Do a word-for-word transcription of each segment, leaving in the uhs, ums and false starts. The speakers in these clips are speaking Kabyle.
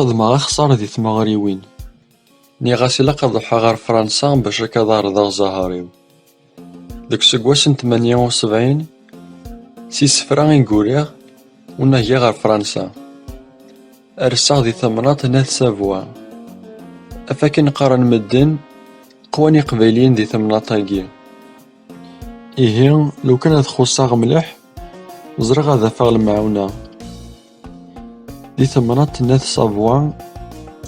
Xedmeɣ axeṣṣar di tmeɣriwin. Nniɣ-as ilaq ad ruḥeɣ ɣer Fransa bac akka ad ɛerḍeɣ zzher-iw. Deg useggas n tmanya u sebɛin, s isefra i guriɣ unagi ɣer Fransa. Rseɣ di temnaḍt n At Savoie. Af akken qqaren medden, qwan Iqbayliyen di temnaḍt-agi. Ihi, lukan ad xuṣṣeɣ mliḥ, ẓriɣ ad afeɣ lemɛawna. Di temnaḍt n At Savoie,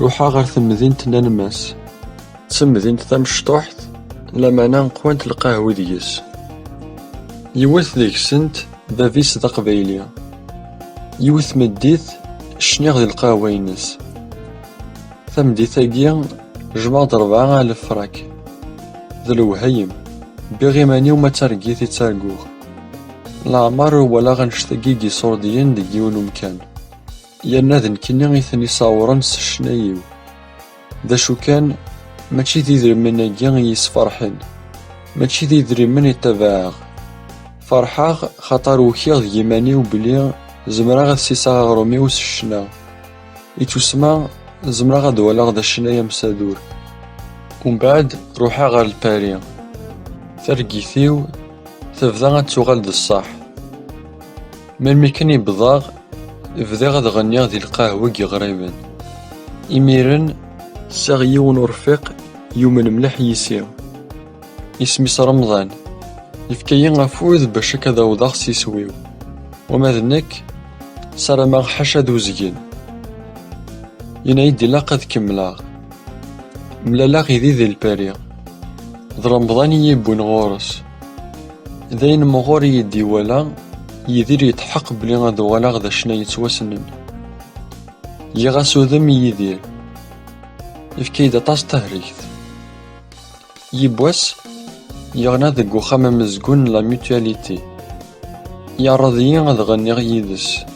ruḥeɣ ɣer temdint n Annemasse. D tamdint tamecṭuḥt, lameɛna qwant lqahwi deg-s. Yiwet deg-sent, bab-is d aqbayli. Yiwet tmeddit, cniɣ di lqahwa-ines. Tameddit-agi, jmeɣ-d rebɛa alef frak. D lewhayem, wwiɣ iman-iw ma d targit i ttarguɣ. Leɛmer ur walaɣ annect-agi n yiṣurdiyen deg yiwen umkan. Yerna d nekkini i ten-isawren s ccna-iw. D acu kan, mačči d idrimen-agi i yi-sferḥen, mačči d idrimen i ttabaɛeɣ. Ferḥeɣ xaṭer ukiɣ deg yiman-iw belli zemreɣ ad siseɣ aɣrum-iw s ccna. I tusma, zemreɣ ad waleɣ d acennay amsadur. Umbeɛd, ruḥeɣ ɣer Lpari. Targit-iw tebda ad tuɣal d ṣṣeḥ. Melmi kan i wwḍeɣ, bdiɣ ad ɣenniɣ di lqahwa n yiɣriben. Imiren, sɛiɣ yiwen urfiq yumen mliḥ yis-i. Isem-is Remḍan. Yefka-yi afud bac akka ad awḍeɣ s iswi-w. Wama d nekk, ssarameɣ ḥaca d uzgen. Yenna-yi-d ilaq ad kemmleɣ. Mlaleɣ yid-i di Lpari. D Remḍan i yi-yewwin ɣur-s. D ayen mɣur i yi-d-iwala, Yidir yetḥeqq belli ad uɣaleɣ d acennay yettwassnen. Giɣ-as udem i Yidir. Yefka-yi-d aṭas n tehrigt. Yiwwas, yeɣna deg uxxam amezgun n La Mutualité. Yeɛreḍ-iyi ad ɣenniɣ yid-s.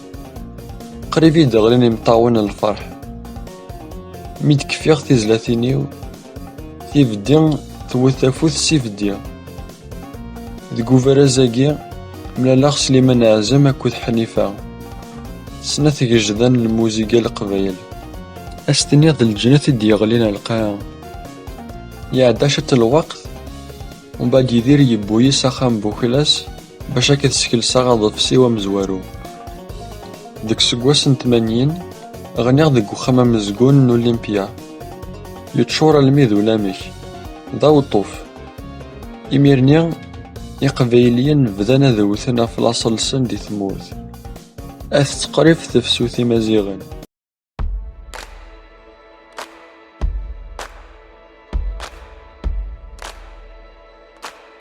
Qrib i d-ɣlin imeṭṭawen n lferḥ. Mi d-kfiɣ tizlatin-iw, tibeddi tewwet afud s ibeddi. Deg ubaraz-agi, mlaleɣ Sliman Ɛazem akked Ḥnifa, snat gejda n lmuziga n Leqbayel. Ad s-tiniḍ d lǧennet i d-yeɣlin ar lqaɛa. Iɛedda ciṭ n lweqt, umbeɛd Yidir yewwi-yi s axxam n Buklas bac ad k-skelseɣ aḍebsi-w amezwaru. Deg useggas n tmanyin, ɣniɣ deg uxxam amezgun n Olympia. Yeččur almi d ulamek. D aweṭṭuf. Imir-nni, Iqbayliyen bdan ad wten ɣef laṣel-nsen di tmurt. At teqrib tefsut Imaziɣen.